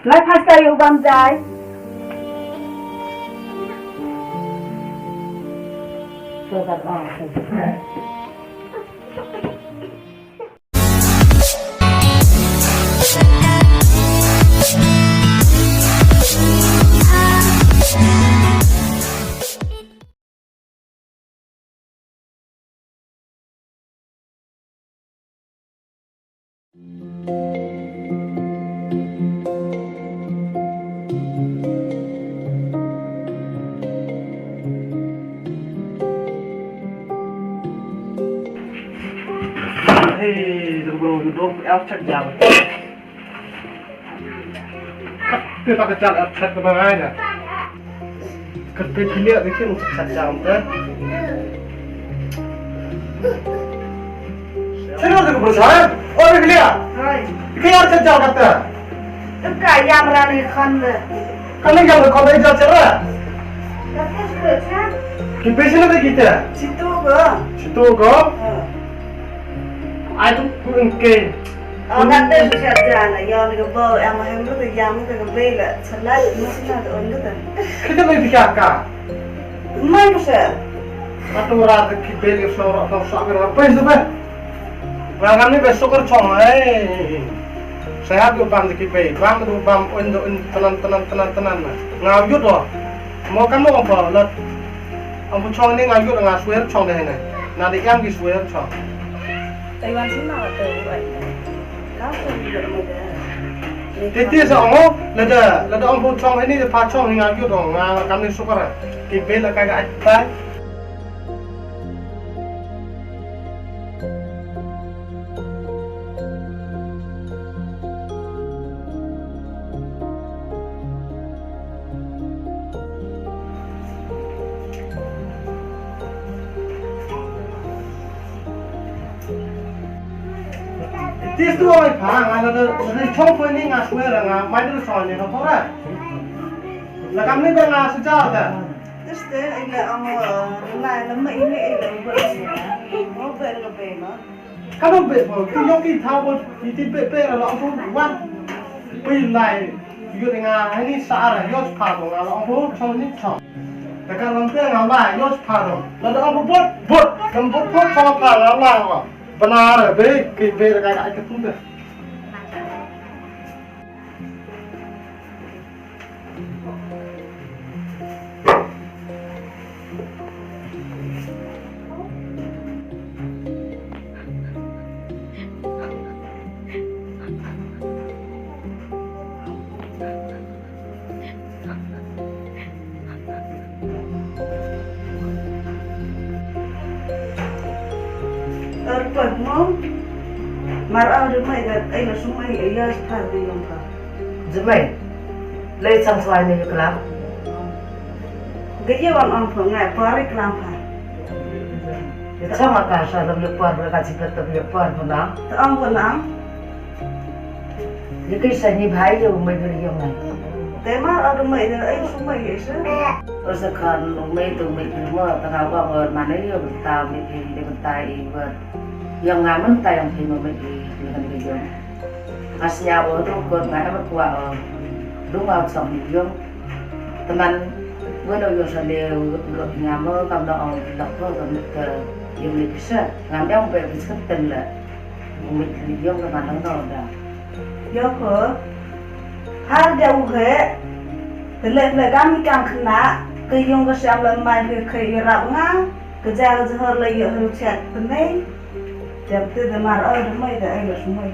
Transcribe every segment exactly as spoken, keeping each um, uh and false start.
Lai pasta yu bam jai. Hey, the bro, you don't have to jump. Te ta ka chak at chat ka bangai na. Ka te piliak ni kin chat jam te. Sino te ka bersai? Oh, ni piliak. Hai. Ka yar chat jam kata. Ka yam rani khan de. Ka ni jam khan de jat chera. Ka te sudah chat. Ki pe sino te kita? Situ ko. Situ ko? Ha. Ai tu ku engke. Ong kata siap jana, ïa ni ka bau, ïa ma hem tu, ïa ma tu ka bei la, salat, ma sina tu on tu. Kita mai pika ka. Mai ka sa. Atu ra ki bei ki flower, flower sa ka ra. Pai tu ba. Ba kan ni ba sukar chong ai. Saya tu bam ki bei, bam tu bam on tu on tenan tenan tenan tenan. Ngau yut doh. Mo kan mo apa lat. Ampu chong ni ngau yut nga swear chong deh ni. Na di yang ki swear chong. Taiwan sima ka tu, ai. Kau tu juga muda. Titi sa ong, lada, lada ong pu chong ini de pa chong nga ju dong, nga kam ni sukar. Ki bela ka ga ai tai. Tis tu oi pha nga la de chong poi ni nga swear nga mai de chong ni ka pora. La kam ni de nga sa ja da. Tis de ai la ang la la mai ni ai la ba. Mo ba la ba ma. Ka dong beh pho, ki yong ki thaw bot, ki ti beh beh la ong pho wan. Pui lai, yu de nga, hani sa ara, yos pha dong, la ong pho chong ni chong. Da ka long beh nga lai, yos pha dong. La da ong pho bot, bot, kam bot pho chong pha la lai wa. Bana ra beh, ki beh da ka ai ka tu beh. Ar pat mo. Mar au de mai da ai la sumai ya star de yong ka. Jemai. Lei sang suai ne klam. Ga ye wan ong pho ngai pari klam pha. Ye chama ka sa lam ye par ka chi ka tab ye par pho na. Ta ong pho na. Ye kai sa ni bhai ye u mai bil yong ngai. Te mar au de mai de ai sumai ye sa. O sa khan u mai tu mai bil mo ta ka wa wa ma ne ye ta mai bil de ta i wa. Yong nga man ta yong phi mo mai bil kan de yong. Nga sñiaw o, to kot nga em kwah o. Dung aw chong ni yong. Teman, bueno, yo sa le lo nga mo kam no ong lok ko kam ke yong ni pisa. Ngam em pe pisa ten le. Ngi ni yong ka man no da. Yo ko. Har da u he. Te le le kam kam khna ke yong ka siam le mai ke ke yo rap nga. Ke ja ke jhor le yo ru chat te nei. Jam te de mar o de mai de ai lo sumai.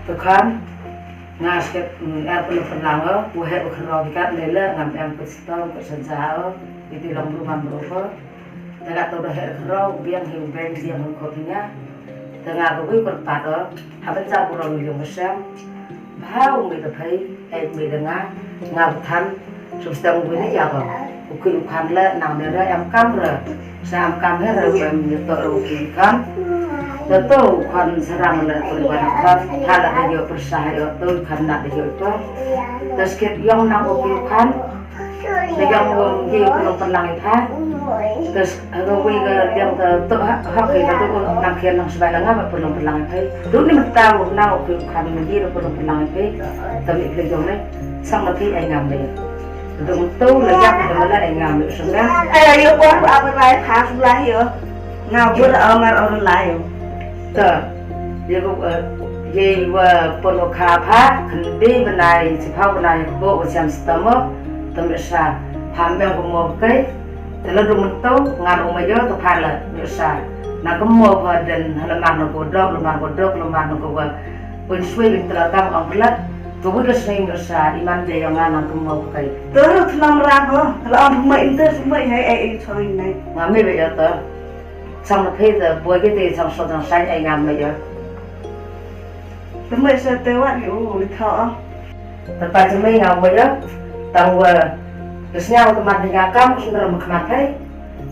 To khan, nga sket, mm, er pun pun lang o, u he u khro bikat ne le, ngam em pun sitong, pun senja o, iti long bru man bru ko. Te ka to de he khro, biang he u beng, biang he u khot nga. Te nga ko bui kur pat o, ha ben ja bru yong sem. Bha u mi da phai, ai mi da nga, nga ba than, sum stang u mi da ya ba. U ki u khan le, nang ne re, em kam re. Sa em kam he re, em ni to re u ki kam. Da to u khan sarang le, to u khan khan, tha le da yo persa yo, to u khan na da yo to. Da skit yong nang u ki u khan. Te ïa u ngi u pynlong pynlang ïa pha. Te s-, ha kawei ka liang ka tok ha, ha ka ïa ka tok nang khian nang sbai la nga ba pynlong pynlang ïa pha. Duk ni mynta u nang u phi u kham ngi u pynlong pynlang ïa pha. Te mi phi jong ne. Sang ma phi ai ngam le. Duk tu la ïa phi la ai ngam le sum na. Ai ïa u pon ba ba lai pha sum la ïa. Nga bur au ngar au lai ïa. Te. Ïa u, eh, ïa u, eh, pon u kha pha, khyndai bnai, shiphew bnai, bo u siam stam mo, te me sa, pha me ko mo kai, te la dum to, ngan u ma yo, te pha la, me sa. Na ko mo pha den, hala man ko dok, la man ko dok, la man ko wa. Un sui bin te la tam ong pla, te wi la sui me sa, i man de yo ngan na ko mo kai. Te ru tlam ra ko, la ong mai inte sumai hai ai ai choi nai. Nga me be yo te. Chang na phi te boi ki te chang so chang sai ai ngam me ya. Te me sa te wat ni u ni tho. Te pa te me ngam me ya. Tang wa te snya te mat ni ngam kam ku sendra me khmat hai.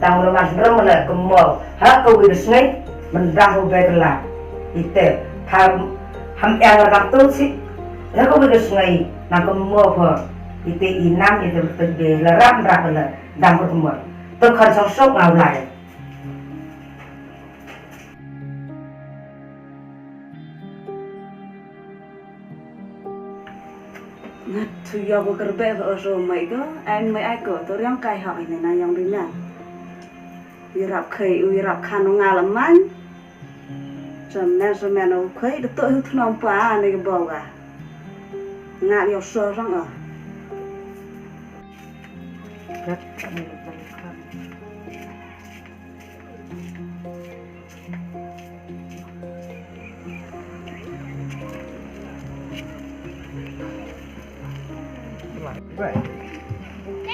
Tang wa mat sendra me la ke mo. Ha ko wi de sngai. Mendang u be ke la. Ite. Ha ham yang la tu si. Ha ko wi de sngai. Na ke mo pho. Ite inam ite te be la ram ram la. Dang ko mo. Te khan sang sok ngau lai. Nga tu ïa ko kerbeh ba oso mai ko, ai mai ai ko, to riang kai hok ini na yang ri na. Wi rap kai, wi rap khan nga la man. Semen semen o kai, de to hu thnong pa ni ko bau ga. Nga ïa so rang a.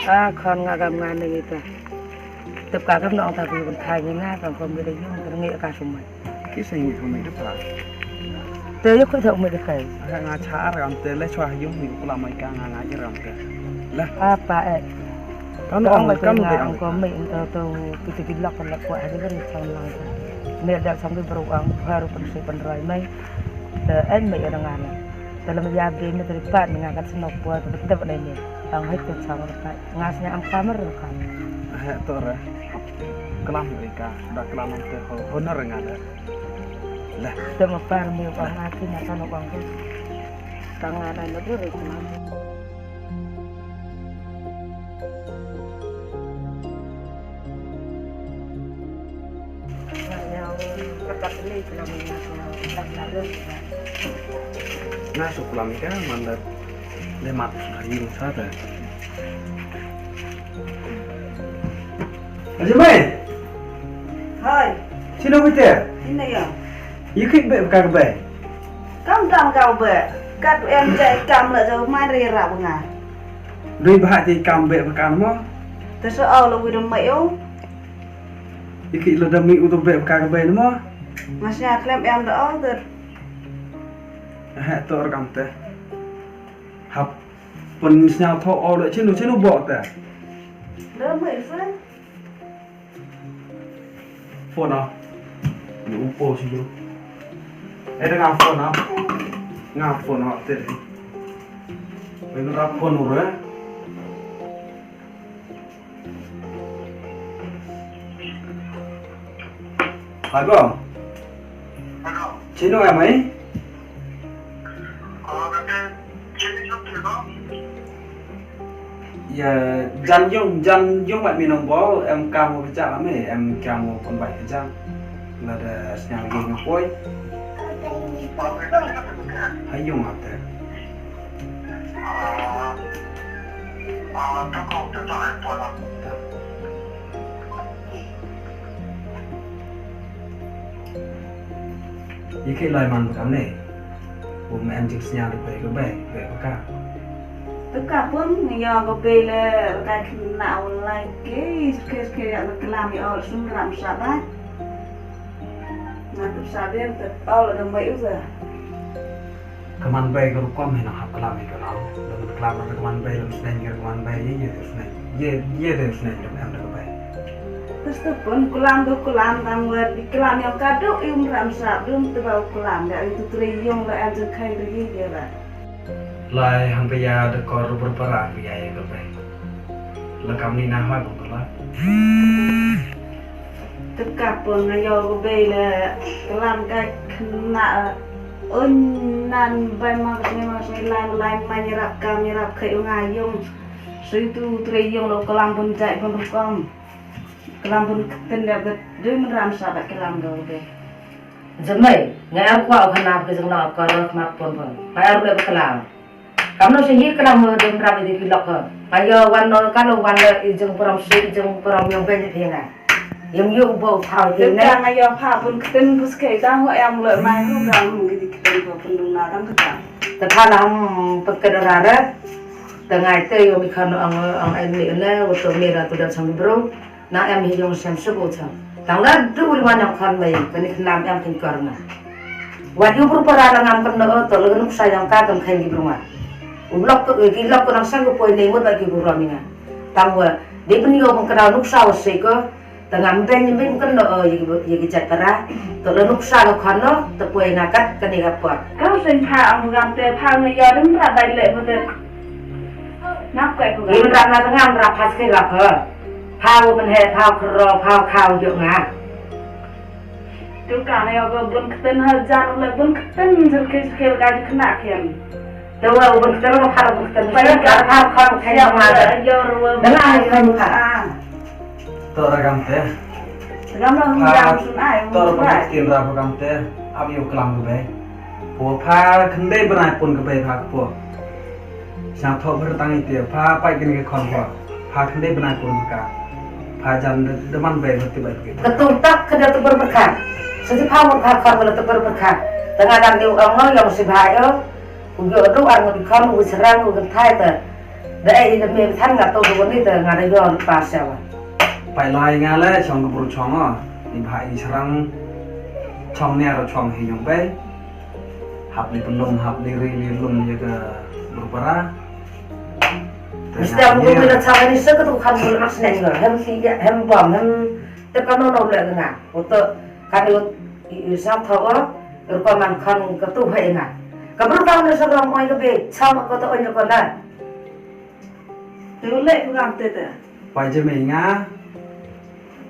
A khon nga gam nga ne ita. Tep ka gam nong ta bi kun thai ni nga kan kom bi de yung ter ngi ka sumai. Ki sa ngi sumai de pa. Te yo ko ta umai de kai. Nga cha ar gam te le chwa yung ni kula mai ka nga nga ji ram te. Lah. Apa eh. Kan ong kan nga ong ko mai ento to kita bilak kan lak ko ada kan chang lang. Ne da sampai beruang baru persi penderai mai. Te en mai ada ngana. Dalam ya be me dari pat nga kat senok buat betul ne ni. Ang hai tu chang rekat. Ngas nya ang kamar rekat. Hai tu re. Kelam mereka, da kelam te honor nga da. Lah. Te me par mi bang ati na kan bang tu. Tangan ai na dulu kelam. Nga su klam ka man da le mat hari sa ta. Aji mai. Hai. Sino bite? Ina ya. Yikik be ka be. Kam dam ka be. Kat em jai kam la jauh mai ri rap nga. Dui bah ti kam be ka mo. Te so au lo wi dam mai o. Iki la da mi u to be ka ka be mo. Nga sñiaw khlem em da o de. He to kam te. Hap pun sñiaw tho o le chinu chinu bo te. Da mi se. Phone a. Ni u po si yo. E da nga phone a. Nga phone a te. Be nga phone u re. Hello. Hello. Chino em ai? Ko ka ke chini chok te ko. Ya jan yung jan yung mai minong bol em kamu kejak ame em kamu pembai kejak. Lada sñiaw yung poi. Ha yung ate. Yi khe lai man kam ne. Um em jik sñiaw de bai ka bai bai ka. Te ka pun ni ya ka bai le ka kna online ke ke ke ya ka lam ya ol sum ram sa ba. Na tu sa de te ol de mai u sa. Ka man bai ka rukom hi nang hap klam hi ka nang. Lem klam ka man bai lem sneng ka man bai ye ye de sneng. Ye ye de sneng lem em de bai. Terus tu pun kulam tu kulam tang wer di kulam yang kadu i um ram sap dum te bau kulam da i tu tri yung la em jeng kai de ye ye la. Lai hang pia de kor ber para pia ye ka bai. La kam ni na hoi bang la. Te ka pun nga ïoh ka bei le, ka lam ka khynnah un nan bai ma ka sngi ma ka sngi lai ma lai ma ïarap kam ïarap khe u nga ïong. Sui tu trei ïong lo ka lam bun jait bun rukom. Ka lam bun ktien dep dep dei mynram sa ba ka lam ka bei. Jemai, nga er kwah u khynnah ka jong la ka ro khmat pun pun. Nga er le ba ka lam. Kamno sa hi klam ho dem rap ïa ki lok ho. Nga ïoh wan no ka lo wan le i jong pram si i jong pram ïong ben ïa phi nga. Ïong ïoh bo pha ïa phi ne. Nga ïoh pha bun ktien bus ke dang ho em le mai ru dang ki di ktien bo pun dung na dang kata. Te pha na hum peket ra re. Te ngai te ïoh mi khan ong ong ai mi ne wa to mi ra tu dang sang bro. Na em hi jong sem suk u chang. Tang la du ri wan yang khan mai kani khnam em khin kar nga. Wat yu bru para la ngam kan no to la nuk sa yang ka kam khen ki bru nga. U lok ko ki lok ko nang sang ko poi nei mut ba ki bru ram nga. Tang wa de pun yo bang kra nuk sa wa se ko. Tang ngam ben ni ben kan no ye ki ye ki jat para. To la nuk sa ko khan no to poi nga kat kani ka por. Kau sen pha ang ngam te pha ngi ya dum ra bai le mut. Nap kai ko. Yin ra na ngam ra pas ke la ko. Phau ban he phau khro phau khau jok nga. Tu ka ne yo bun kten ha jan le bun kten jil ke ke ga ji kna kian. Tu wa bun kten ko phau bun kten. Pai ka phau khau khai ma. Yo ro. Dang ai khai ma. To ra gam te. Gam la hum jam sun ai. To ra bun kten ra gam te. Ab yo klam be. Pha khyndai bnai pun ka bei pha ka pha. Sngewthuh bha tang ïa pha, pha pait kane ka khon pha. Pha khyndai bnai pun ka. Pha jan da man bei ba ti bai. Ka tung tak ka da tu ber berkha. Sa ji pha mut pha khon ka da tu ber berkha. Tang nga dang diu ong ong ïong si bha ïo. U ïoh du ar ngut khon u srang u kynthai te. Da ei da me than nga to du ni te nga da ïoh pa sa wa. Pait lai nga le chong ka bru chong o. Ni bha i srang chong ne ro chong hi ïong bei. Hap li pynlong hap li ri li lum ïa ka bru para. Mesti aku pun nak cakap ni seke tu kan boleh nak seneng ke. Hem sinja hem bom hem tep kan no no le nga. Oto kan yu sam thaw o. Rupa man kan ke tu hai nga. Ka bru kan ni seke ram oi ke be sam ko to oi ko na. Tu le ku kan te te. Pai je me nga.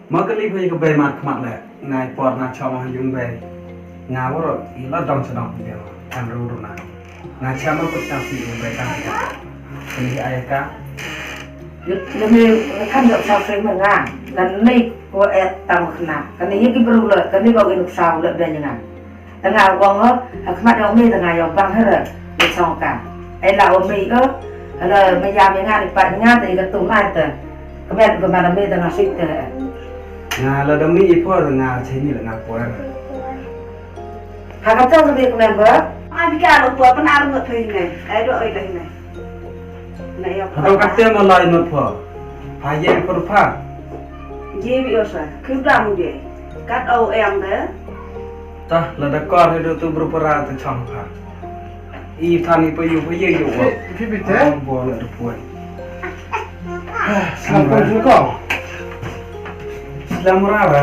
Ma ka li pha ka bei mat khmat le. Ngai por na chong ha yung bei. Nga waro i la dong chadong phi deo. Em ru ru na. Nga cha ma kut tang phi yung bei tang phi. Kani ai ka. Lemi kan dok sa phi ma nga. Kan ni ko e tang khna. Kani ye ki bru le. Kani ko ki nuk sa le be nga. Tanga wang ho, ha khmat yong mi tanga yong bang hera, ni song ka. Ai la o mi o, hala me ya me nga ni pat nga te ka tum ai te. Kmen ko mana me tanga sik te. Nga la da mi i por nga che ni la nga por. Ha ka tong mi kmen ba. Ai bi ka lo por pan ar ngot thoi ne. Ai do ai dai ne. Na ya. Ha ka te ma lai not por. Pha ye por pha. Ye bi o sa. Khudam ye. Kat o em de. Tah, la da kor hi do tu bru para te chong pha. I than i pa yu pa ye yu wa. Phi, phi bite? Ang bo la da puan. Slam ko ju ko. Slam ra ra.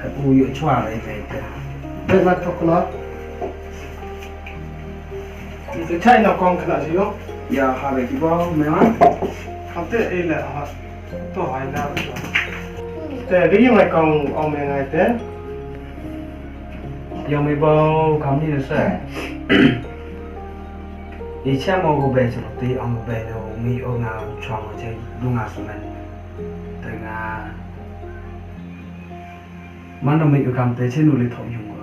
Ka u yu chwa ra i te. Be ma to ko. Te chai na kong kana ji yo. Ya, ha be ki bo me ma. Kam te e le ha. To hai na. Te ga yung ai kong ong me ngai te. Yong me bau kam ni se. I cha mo go be se ti ong be no mi o nga chong che du nga se men. Te nga. Man no mi u kam te che nu le thok yung go.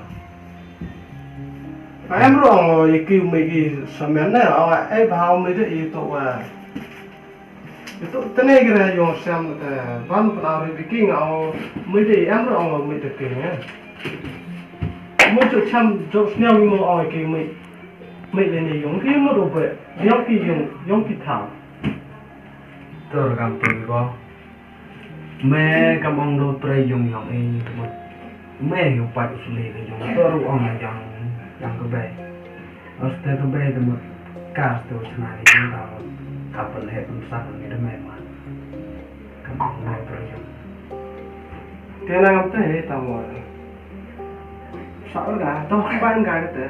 Em ro ong ye ki me ki se men ne o e ba me de i to wa. Ito tene gre yong sem te ban pla ri biking au mui de em ro mui de king eh. Mui jo sem jo sniang mo au ke mui mui le ne yong ke mo ro be yong ke yong yong ke tham. Tur kam tu ko. Me kam ong do pre yong yong e mo. Me yo pat usle ke yong tur ong yang yang ke be. Aste ka bei ka mut ka aste u chna ni jong ka mut ka pynheh pynsah ni da mei ma. Ka mut mei pra jong. Te na ngam te he ta mo. Sa ur ka to ban ka te.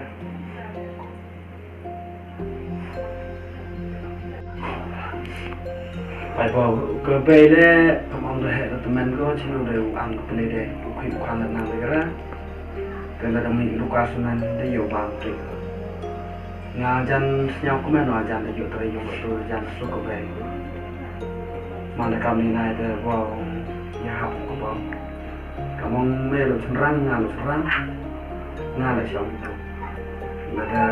Paidbah, ka bei leh, kam ong da heh da tymmen ko, chino da u ang ka pynlei de, u khih u khan da nang da gra. Te lada mih luka smen da ïoh bam tu. Nga jan sñiaw kmen wa jan da ïoh trai ïoh tu jan su ka bei. Man da kam ni nai da bom ïa hap ka bom. Kam ong me lo chynrang nga lo chynrang. Nga la shong tu. Lada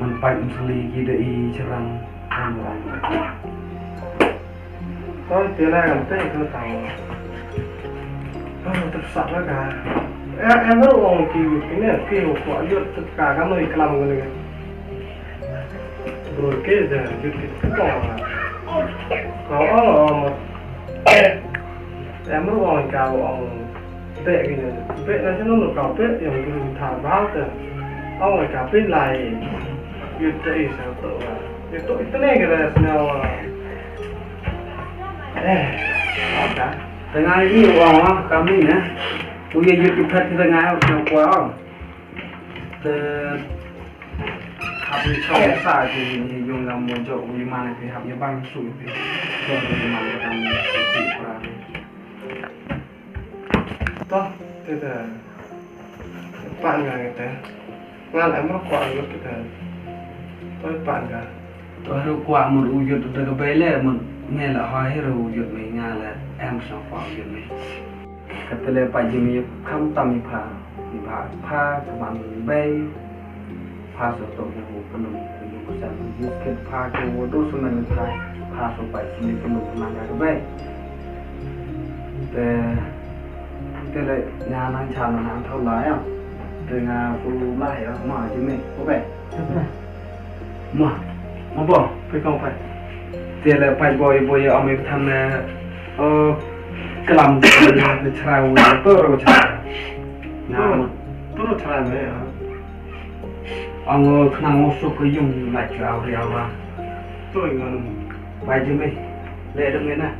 man pait msli ki da i chynrang. Kan ong. Tang te na kan te ko tang. Oh, tersah lah ka. Eh, em ru ong ki ki ne ki ko ko yut ka ka no iklam ko ne. Bro ke ja yut ki ko. Ko ong ong. Em ru ong ka ong. Beh ki ne. Beh na sino no ka beh yang ki tha ba te. Ong ka beh lai. Yut te i sa to. Yut to itne ke da sino. Eh, aka. Tengah ini wah wah kami ya. Uya yut ipat kita ngai usna kwa. Te hap ni chau sa ke ni yung ngam mo jo uya mana ke hap ya bang su ke. Ko uya mana ke kami su ke kurang. To, te te. Pan ka te. Ngal em ro kwa yut te. To pan ka. To ru kwa mur u yut te ka bei le mur nge la ha hi ru u yut me nga la em sa kwa u yut me. Ka te le pa jing ye kham tam i pha. I pha pha ka man bei. Pha so to ko ko no ko ko sa ko ko ke pha ko wo do so men pha pha so pa si ni ko no na ka be. Te te le nya nang cha nang thau la ya. Te nga ko la ya ma ji me ko be. Ma ma bo pe ko pe. Te le pa bo bo ya ame than ne. Kalam te chra wo to ro chra. Na ma to ro chra ne ya. Ang khnang ngosuk ka yung lait ka au riaw ba. Toi ngan. Bai jeme. Le dong ngena.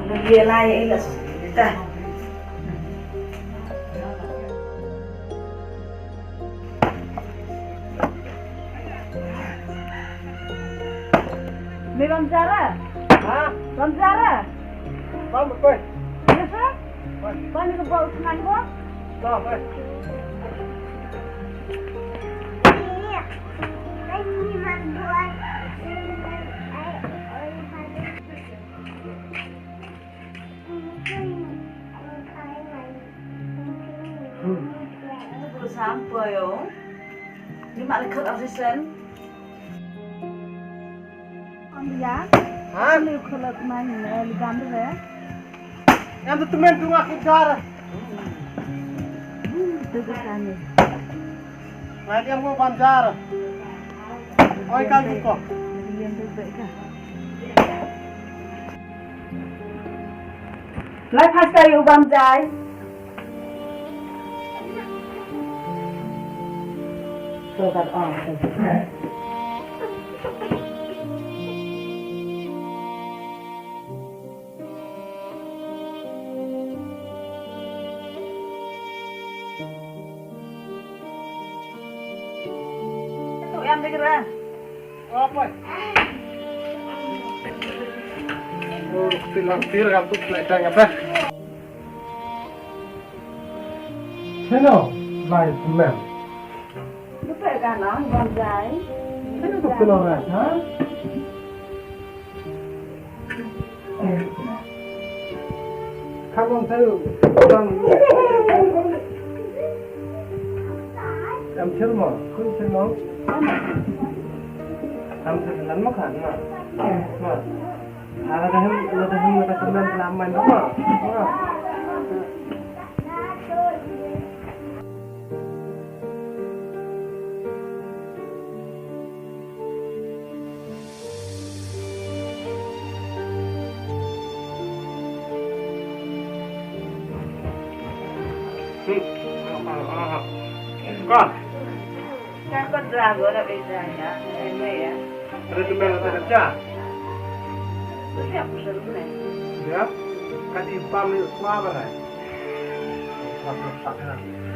Lagi lai ila ta. Me bam jara? Ha? Bam jara? Bam koi. Yes sir. Bam ni ko bau senang ko. Bam koi. Sampai yo. Ni mak lekhat asisten. Ambiya. Ha? Ni lekhat man ni gam de. Yang tu temen tu ngak dar. Tu ke sana. Ngai diam ko banjar. Oi kan tu ko. Lai phas ka yu bam jai. Sukat ong. Tuk yang dikira. Apa? Oh, tilang tir kan tu selai tang apa? Hello, my friend. Lupa kan, ah, bonsai. Hello, tu kenal kan, ha? Kham ong theu, ong. Em thil mo, khun thil mo. Em thil lan mo khan ma. Ma. Hala dah hem, hala dah hem, hala dah hem, hala dah hem. Ka. Ka ko drago na beda ya. Ada temen ada kerja. Siap pesan ni. Ya. Kati pam ni swa ba lai. Pap, pap, pap, pap.